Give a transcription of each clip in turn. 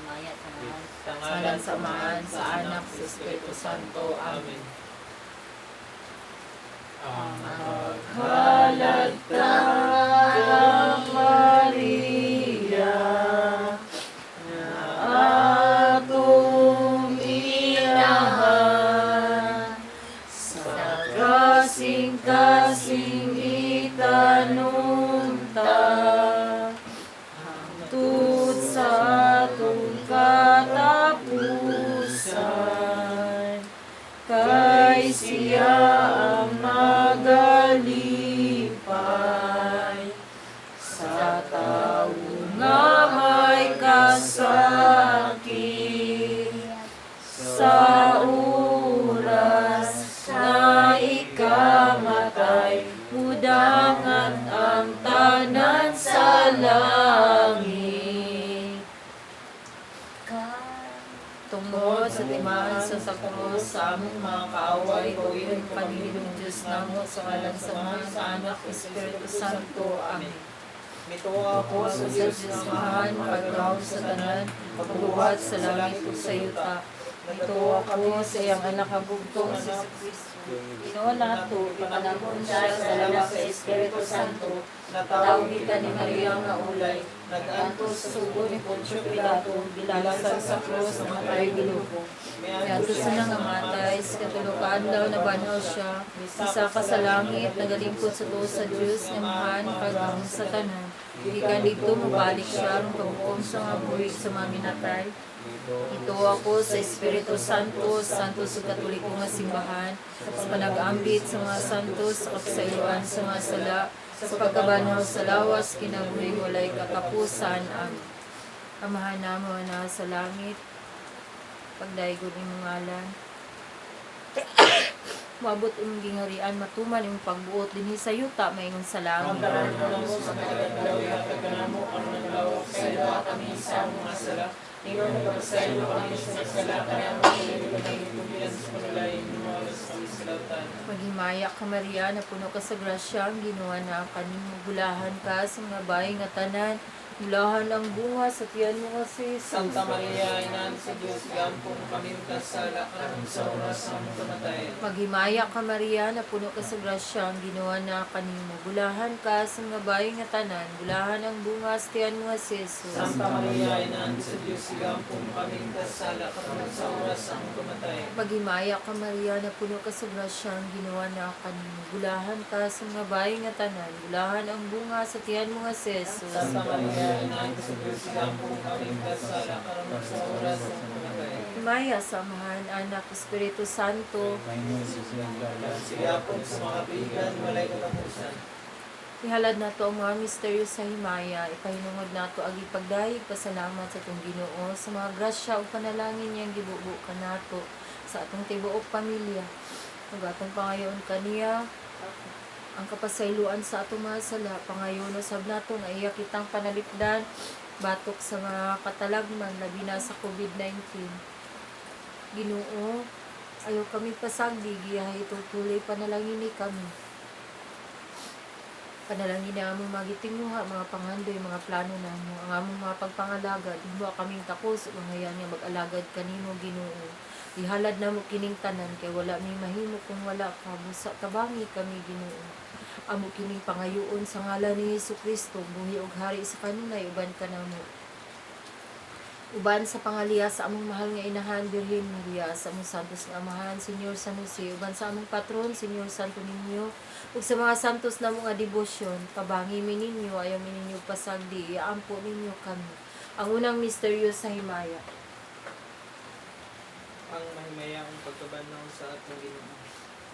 Himaya sa ngalan Sa ngalan sa Amahan, sa Anak, sa Espiritu Santo. Amen. Ang Halata, Maria, na atong inahan, sa kasing-kasing itanunta, hangtod sa atong katapusan, kay siya ang magalipay sa tao nga may kasakit sa oras na ikamatay, mudangat ang tanan sa langit. Tungod sa timaan sa krus sa among mga kaaway, bawion Panginoong Diyos namo, sa ngalan sa Amahan, sa Anak, Espiritu Santo. Amen. Mituo ako Sa Diyos Amahan, makagagahom sa tanan, magbuhat sa langit ug sa yuta. Mituo ako sa iyang Anak nga bugtong si Kristo. Ginoo nato, ipanangkon siya sa lawak sa Espiritu Santo, natawo gikan ni Maria nga ulay, nag-antos sa sugo ni Poncio Pilato, gilansan sa krus, namatay, gilubong. Miadto sa nangamatay, sa katulo ka adlaw nabanhaw siya, misaka sa langit, nagalingkod sa tuo sa Dios nga Amahan, makagagahom sa tanan. Gikan didto mobalik siya aron paghukom sa mga buhi sa mga minatay. Mituo ako sa Espiritu Santo, Santo sa Katoliko nga simbahan, sa panag-ambit sa mga santos, sa kapasayloan sa mga sala, sa pagkabanhaw sa lawas, kinabuhi walay katapusan. Amen. Amahan namo na sa langit, pagdaygon imong ngalan. Moabot imong gingharian, matuman imong pagbuot dinhi sa yuta maingon sa Ang langit. karon namo sa adlaw, ihatag kanamo karon adlaw, pasayloa kami sa among mga sala, ingon nagapasaylo kami sa nagsala kanamo, dili kami hitugilan sa panulay, hinualos kami sa kalautan. Maghimaya ka, Maria, napuno ka sa grasya, ang Ginoo naa kanimo, bulahan ka sa mga babae nga tanan, bulahan ang bunga sa tiyan mo nga si Jesus. Santa Maria, Inahan sa Diyos, iampo mo kami makasala, karon sa oras sa among kamatayon. Maghimaya ka, Maria, napuno ka sa grasya, ang Ginoo naa kanimo, bulahan ka sa mga babae nga tanan, bulahan ang bunga sa tiyan mo nga si Jesus. Santa Maria, Inahan sa Diyos, iampo mo kami makasala, karon sa oras sa among kamatayon. Maghimaya ka, Maria, napuno ka sa grasya, ang Ginoo naa kanimo, bulahan ka sa mga babae nga tanan, bulahan ang bunga sa tiyan mo nga si Jesus. Santa Maria, Inahan sa Diyos, iampo mo kami makasala, karon sa oras sa among kamatayon. Himaya sa Amahan, Anak, Espiritu Santo. Sigapon sa mga katuigan, walay katapusan. Ihalad nato ang mga misteryo sa himaya, ipahinungod nato agi pagdayeg pasalamat sa atong Ginoo sa mga grasya ug panalangin niyang gibubo kanato sa atong tibuok pamilya. Ug atong pangayoon kaniya ang kapasayloan sa atong mga sala, pangayon usab nato nga iya kitang panalipdan batok sa mga katalagman, labi na sa COVID-19. Ginoo, ayaw kami pasagdi, giyahay tuloy panalangini kami. Panalangin na among mga gitinguha, mga pangandoy, mga plano namo, ang among mga pagpangalaga, himoa kaming takos ug angayaan nga mag-alagad kanimo, Ginoo. Ihalad namo kining tanan kay wala mi mahimo kung wala ka, busa tabangi kami, Ginoo. Amo kining pangayoon sa ngalan ni Hesus Kristo, buhi ug hari sa kanunay uban kanamo. Uban sa pangaliya sa among mahal nga inahan Birhen Maria, sa among santos nga amahan Senyor San Jose, uban sa among patron Senyor Santo Niño, ug sa mga santos namo nga debosyon, tabangi mi ninyo, ayaw mi ninyo pasagdi, iampo ninyo kami. Ang unang misteryo sa himaya. Ang mahimayaong pagkabanhaw sa atong Ginoo.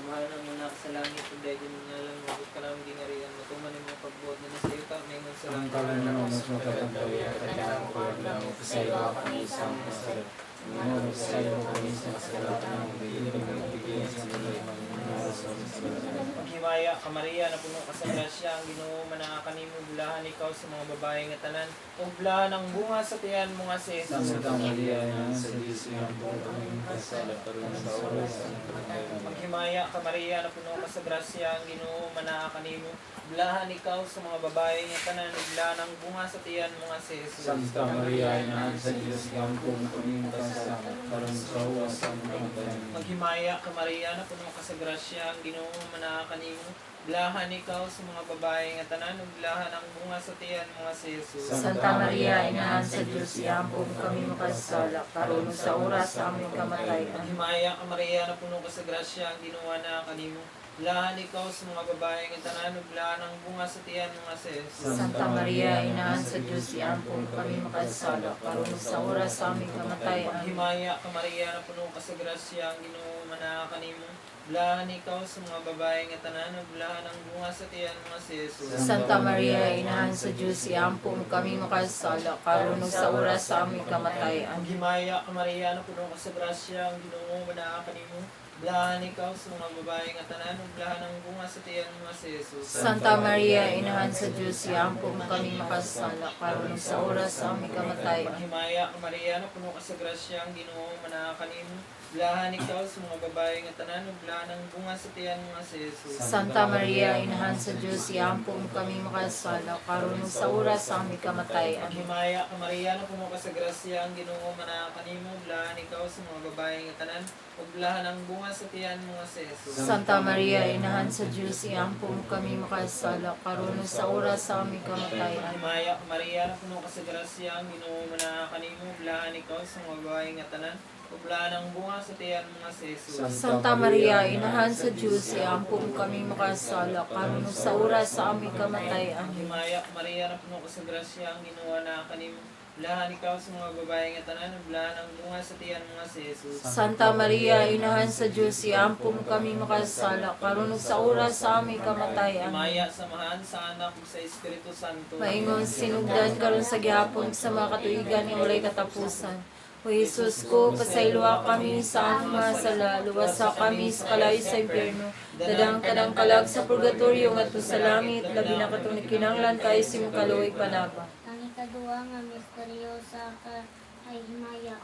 Amahan namo na sa langit, pagdaygon imong ngalan, moabot kanamo gingharian, matuman imong pagbuot dinhi sa yuta maingon sa Ang langit. kalan namo sa katagdawi at kanamo adlaw, pasayloa kami sa among mga sala. Ingon, pasaylo kami sa kasala kanamo, dili kami tugian sa panulay, mangawas kami sa kasala. Maghimaya ka, Maria, napuno ka sa grasya, ang Ginoo manaa kanimo, bulahan ikaw sa mga babae nga tanan, ug bulahan ang bunga sa tiyan mo nga si Jesus. Santa Maria, Inahan sa Diyos, iampo kami makasala, karon sa oras sa among kamatayon. Amen. Maghimaya ka, Maria, napuno ka sa grasya, ang Ginoo manaa kanimo, bulahan ikaw sa mga babae nga tanan, ug bulahan ang bunga sa tiyan mo nga si Jesus. Santa Maria, Inahan sa Diyos, iampo kami makasala, karon sa oras sa among kamatayon. Amen. Maghimaya ka, Maria, napuno ka sa grasya, ang Ginoo manaa kanimo, bulahan ikaw sa mga babae nga tanan, ug bulahan ang bunga sa tiyan mo nga si Jesus. Santa Maria, Inahan sa Diyos, iampo kami makasala, karon ug sa oras sa aming kamatayon. Maghimaya ka, Maria, napuno ka sa grasya, ang Ginoo na kanimo. Bulahan ikaw sa mga babae nga tanan, ug bulahan ang bunga sa tiyan mo nga si Jesus. Santa Maria, Inahan sa Diyos, iampo kami makasala, karon ug sa oras sa aming kamatayon. Maghimaya ka, Maria, napuno ka sa grasya, ang Ginoo manaa kanimo. Bulahan ikaw sa mga babae nga tanan, ug bulahan ang bunga sa tiyan mo nga si Jesus. Santa Maria, Inahan sa Diyos, iampo kami makasala, karon ug sa oras sa aming kamatayon. Maghimaya ka, Maria, napuno ka sa grasya, ang Ginoo manaa kanimo. Bulahan ikaw sa mga babae nga tanan, ug bulahan ang bunga sa tiyan mo nga si Jesus. Santa Maria, Inahan sa Diyos, iampo kami makasala, karon ug sa oras sa aming kamatayon. Maghimaya ka, Maria, napuno ka sa grasya, ang Ginoo manaa kanimo. Bulahan ikaw sa mga babae nga tanan, ug bulahan ang bunga sa tiyan mo nga si Jesus. Santa Maria, Inahan sa Diyos, iampo kami makasala, karon ug sa oras sa aming kamatayon. Maghimaya ka, Maria, napuno ka sa grasya, ang Ginoo manaa kanimo. Bulahan ikaw sa mga babae nga tanan, ug bulahan ang bunga sa tiyan mo nga si Jesus. Santa Maria, Inahan sa Diyos, iampo kami makasala, karon ug sa oras sa aming kamatayon. Maghimaya ka, Maria, napuno ka sa grasya, ang Ginoo manaa kanimo. Bulahan ikaw sa mga babae nga tanan, ug bulahan ang bunga sa tiyan mo nga si Jesus. Santa Maria, Inahan sa Diyos, iampo kami makasala, karon ug sa oras sa aming kamatayon. Maghimaya ka, Maria, napuno ka sa grasya, ang Ginoo naa kanimo. Bulahan ikaw sa mga babae nga tanan, ug bulahan ang bunga sa tiyan mo nga si Jesus. Santa Maria, Inahan sa Diyos, iampo kami makasala, karon ug sa oras sa aming kamatayon. Himaya samahan sa Anak ug sa Espiritu Santo. Maingon sinugdan karon sa gihapon sa mga katuigan nga walay katapusan. O Jesus ko, pasayloa kami sa among mga sala, luwasa kami sa kalayo sa impyerno, dadang tanang kalag sa purgatorio ngadto sa langit, labi na katong kinahanglan kaayo sa imong kaluoy panaba. Ang ikaduha nga misteryo sa kahimaya,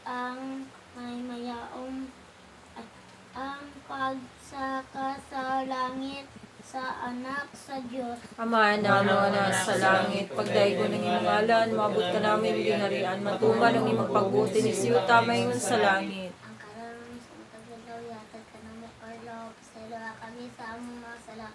ang mahimayaong at ang pagsaka sa langit sa anak sa Diyos. Ama namo na sa langit, pagdaygo ng imong ngalan, moabot ka namin gingharian, matuman ang imong pagbuti ni siyuta maingon sa langit. Ang karon sa matag-adlaw ihatag kanamo karlo, pasayloa kami sa among mga sala.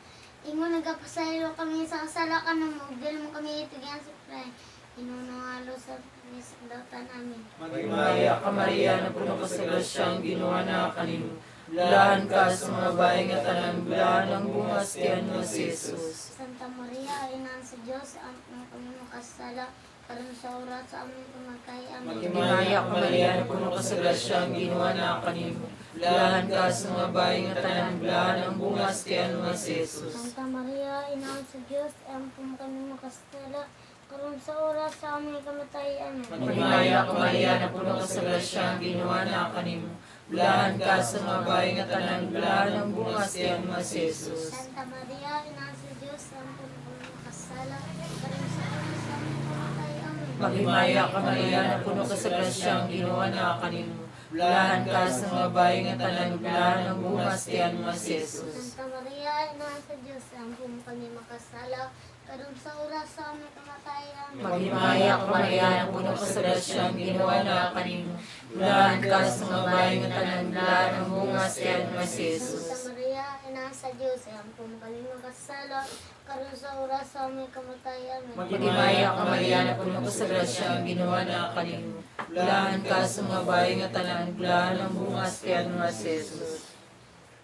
Ingon nagapasaylo kami sa kasala kanamo, ug dili mo kami itugian sa pray. Hinunungalo sa kami sa dautan amin. Maghimaya ka, Maria, napuno ka sa grasya, ang Ginoo naa kanimo. Bulahan ka sa mga babae nga tanan, bulahan ang bunga sa tiyan mo si Jesus. Santa Maria, Inahan sa Diyos, ang kami makasala, karon sa oras sa aming pamatay. Amen. Maghimaya ka, Maria, napuno ka sa grasya, ang Ginoo naa kanimo. Bulahan ka sa mga babae nga tanan, bulahan ang bunga sa tiyan mo si Jesus. Santa Maria, Inahan sa Diyos, ang kami makasala, karon sa oras sa aming kamatay. Amen. Maghimaya ka, Maria, napuno ka sa grasya, ang Ginoo naa kanimo. Bulahan ka sa mga babae nga tanan, bulahan ang bunga sa tiyan mo si Jesus. Santa Maria, Inahan sa Diyos, ang kami makasala, karon sa oras sa aming kamatay. Amen. Maghimaya ka, Maria, napuno ka sa grasya, ang Ginoo naa kanimo. Bulahan ka sa mga babae nga tanan, bulahan ang bunga sa tiyan mo si Jesus. Santa Maria, Inahan sa Diyos, ang kami makasala, karon sa oras sa aming kamatay. Amen. Maghimaya ka, Maria, napuno ka sa grasya, ang Ginoo naa kanimo. Bulahan ka sa mga babae nga tanan, bulahan ang bunga sa tiyan mo si Jesus. Santa Maria, Inahan sa Diyos, ang kami makasala, karon sa oras sa aming kamatay. Amen. Maghimaya ka, Maria, napuno ka sa grasya, ang Ginoo naa kanimo. Bulahan ka sa mga babae nga tanan, bulahan ang bunga sa tiyan mo si Jesus.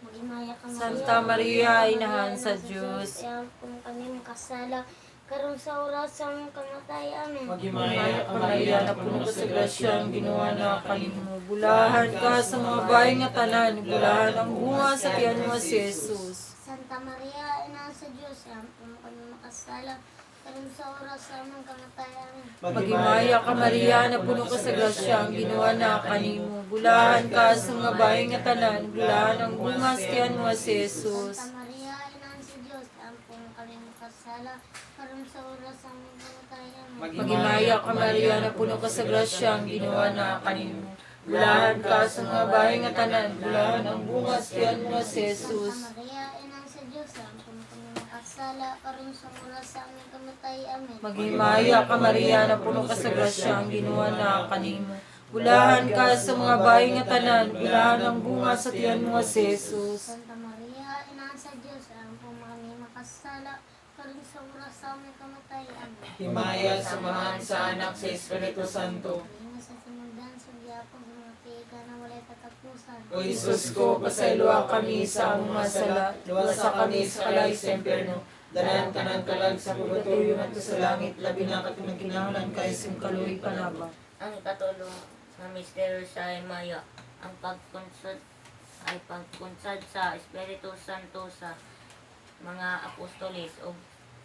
Maghimaya ka, Maria. Santa Maria, Inahan sa Diyos. Kung kami makasala, karon sa oras sa aming kamatay. Amen. Maghimaya ka, Maria, napuno ka sa grasya, ang Ginoo naa kanimo. Bulahan ka sa mga babae nga tanan, bulahan ang bunga sa tiyan mo si Jesus. Santa Maria, Inahan sa Diyos, kung kami makasala, karon sa oras sa among kamatayan. Amen. Maghimaya ka, Maria, napuno ka sa grasya, ang Ginoo naa kanimo. Bulahan ka sa mga babae nga tanan, bulahan ang bunga sa tiyan mo nga si Jesus. Santa Maria, Inahan sa Diyos, ampo mo kami makasala, karon sa oras sa among kamatayan. Amen. Maghimaya ka, Maria, napuno ka sa grasya, ang Ginoo naa kanimo. Bulahan ka sa mga babae nga tanan, bulahan ang bunga sa tiyan mo nga si Jesus. Santa Maria, Inahan sa Diyos, ampo mo kami makasala, karon sa oras sa among kamatayan. Amen. Maghimaya ka, Maria, napuno ka sa grasya, ang Ginoo naa kanimo. Bulahan ka sa mga babae nga tanan, bulahan ang bunga sa tiyan mo nga si Jesus. Santa Maria, Inahan sa Diyos, ampo mo kami makasala, karon sa oras sa among kamatayan. Amen. Himaya sa Amahan, sa Anak, sa Espiritu Santo. Ingon sa sinugdan, sa gihapon, sa mga tuigan na walay katapusan. O Jesus ko, pasayloa kami sa among mga sala, luwasa kami sa kalayo sa impyerno, dala ang tanan kalag sa purgatorio ngadto sa langit, labi na katong nagkinahanglan kaayo Sa imong kaluoy panabang. Ang ikatulo nga misteryo sa himaya, ang pagkunsad ay pagkunsad sa Espiritu Santo sa mga apostoles ug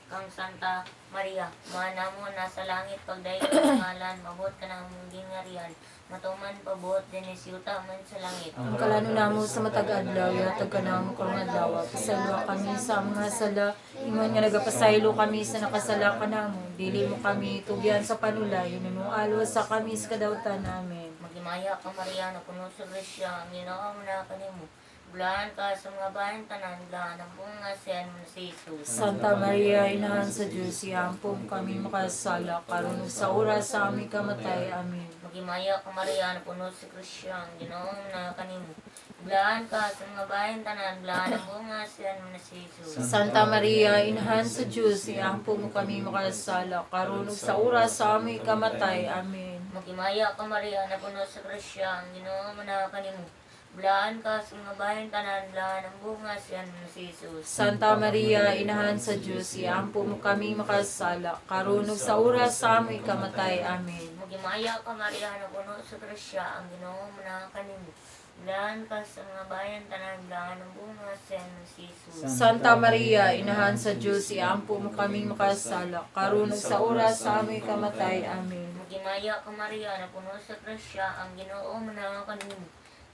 kang Santa Maria. Ama namon nga sa langit, pagdayon ang ngalan, maabot ang imong gingharian, matuman pabuot dinhi sa yuta man sa langit. Ang kalanon namo sa matag adlaw, ihatag kanamo karong adlaw. Pasayloa kami sa among mga sala, ingon nga nagapasaylo kami sa nakasala kanamo. Dili mo kami tugyan sa panulay, hinuno-alwas sa kami sa kadawatan. Amen. Maghimaya ka, Maria, napuno sa grasya, ang Ginoo naa kanimo. Bulahan ka sa mga babaeng tanan, bulahan ang bunga sa tiyan mo si Jesus. Santa Maria, Inahan sa Diyos, iampo mo kami makasala, karon ug sa oras sa aming kamatay. Amen. Maghimaya ka, Maria, napuno sa grasya, ang Ginoo naa kanimo. Bulahan ka sa mga babaeng tanan, bulahan ang bunga sa tiyan mo si Jesus. Santa Maria, Inahan sa Diyos, iampo mo kami makasala, karon ug sa oras sa aming kamatay. Amen. Maghimaya ka, Maria, napuno sa grasya, ang Ginoo naa kanimo. Bulahan ka sa mga babaeng tanan, bulahan ang bunga sa tiyan mo si Jesus. Santa Maria, Inahan sa Diyos, iampo mo kami makasala, karon ug sa oras sa aming kamatay. Amen. Maghimaya ka, Maria, napuno sa grasya, ang Ginoo naa kanimo. Bulahan ka sa mga babaeng tanan, bulahan ang bunga sa tiyan mo si Jesus. Santa Maria, Inahan sa Diyos, iampo mo kami makasala, karon ug sa oras sa aming kamatay. Amen. Maghimaya ka, Maria, napuno sa grasya, ang Ginoo naa kanimo.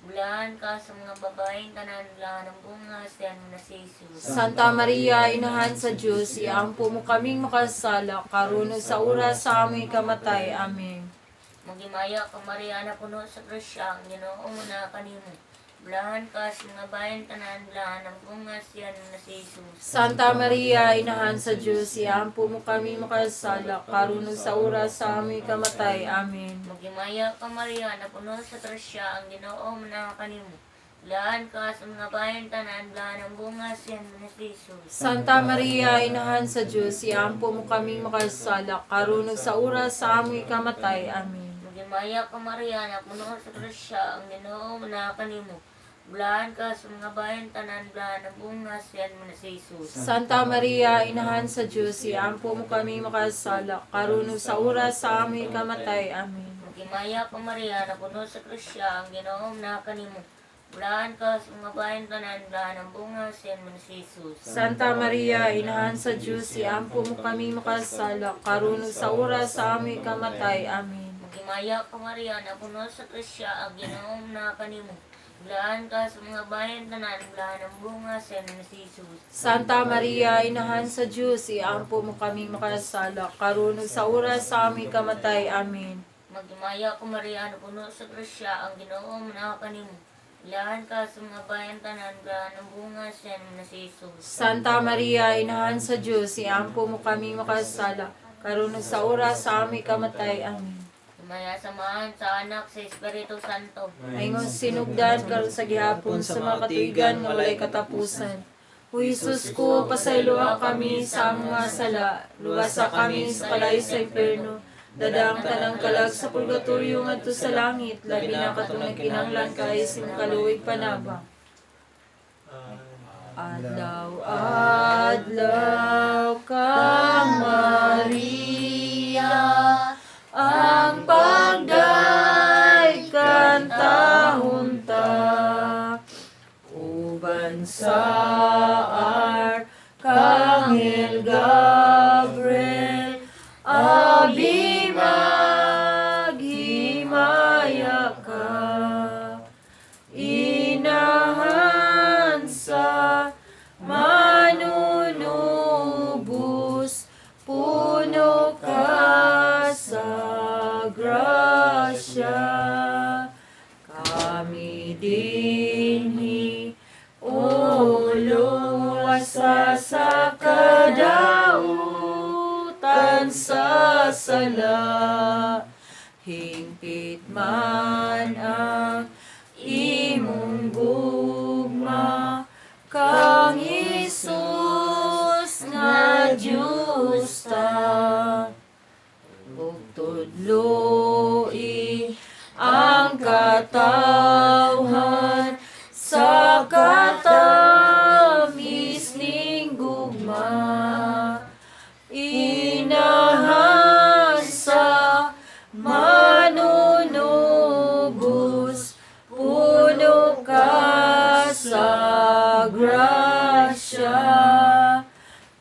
Bulahan ka sa mga babaeng tanan, bulahan ang bunga sa tiyan mo na si Jesus. Santa Maria, Inahan sa Diyos, iampo mo kaming makasala, karon ug sa oras sa aming kamatay. Amen. Maghimaya ka, Maria, napuno sa grasya, ang Ginoo naa kanimo. Bulahan ka sa mga babaeng tanan, bulahan ang bunga sa tiyan mo na si Jesus. Santa Maria, Inahan sa Diyos, iampo mo kami makasala, karon ug sa oras sa aming kamatay. Amen. Maghimaya ka, Maria, napuno sa grasya, ang Ginoo naa kanimo. Bulahan ka sa mga babaeng tanan, bulahan ang bunga sa tiyan mo na si Jesus. Santa Maria, Inahan sa Diyos, iampo mo kaming makasala, karon ug sa oras sa aming kamatay. Amen. Maghimaya ka, Maria, napuno sa grasya, ang Ginoo naa kanimo. Bulahan ka sa mga babaeng tanan, bulahan ang bunga sa tiyan mo na si Jesus. Santa Maria, Inahan sa Diyos, iampo mo kami makasala, karon ug sa oras sa aming kamatay. Amen. Maghimaya ka, Maria, napuno sa grasya, ang Ginoo naa kanimo. Bulahan ka sa mga babaeng tanan, bulahan ang bunga sa tiyan mo na si Jesus. Santa Maria, Inahan sa Diyos, iampo mo kami makasala, karon ug sa oras sa aming kamatay. Amen. Maghimaya ka, Maria, napuno sa grasya, ang Ginoo naa kanimo. Bulahan ka sa mga babaeng tanan, bulahan ang bunga sa tiyan mo na si Jesus. Santa Maria, Inahan sa Diyos, iampo mo kami makasala, karon ug sa oras sa aming kamatay. Amen. Maghimaya ka, Maria, napuno sa grasya, ang Ginoo naa kanimo. Bulahan ka sa mga babaeng tanan, bulahan ang bunga sa tiyan mo na si Jesus. Santa Maria, Inahan sa Diyos, iampo mo kami makasala, karon ug sa oras sa aming kamatay. Amen. Himaya sa Amahan, sa Anak, sa Espiritu Santo. Aingon sinugdan karon sa gihapon sa mga katuigan nga walay katapusan. O Jesus ko, pasayloa kami sa among mga sala, luwasa kami sa kalayo sa impyerno, dala ang tanang kalag sa purgatorio ngadto sa langit, labi na katong nagkinahanglan kaayo sa imong kaluoy panabang. Adlaw, adlaw ka, Maria, ang pagday kantahon ta, uban sa Arkanghel Gabriel. grasya. Kami dinhi, O luwasa sa kadautan sa sala. Hingpit man ang imong gugma kang Hesus nga Diyos ta. Ug tudloi ang katawhan sa katamis ning gugma. Inahan sa manunubos, puno ka sa grasya.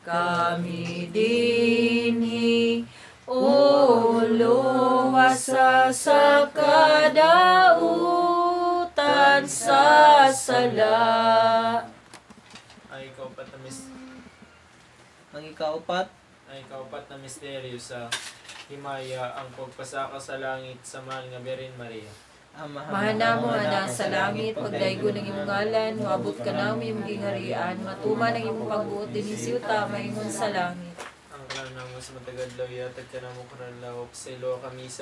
Kami dinhi, O luwasa sa kadautan sa sala. Ang ikaapat na mis Ang ikaapat, Ang ikaapat na misteryo sa himaya, ang pagpasaka sa langit sa mahal nga Birhen Maria. Amahan Mahanamo nga naa sa langit, pagdaygo ng imong ngalan, moabot ka namo imong gingharian, matuman ang imong pagbuot dinhi sa yuta, maingon sa langit. Ang kalan namo sa matag adlaw, ihatag kanamo karon, pasayloa kami sa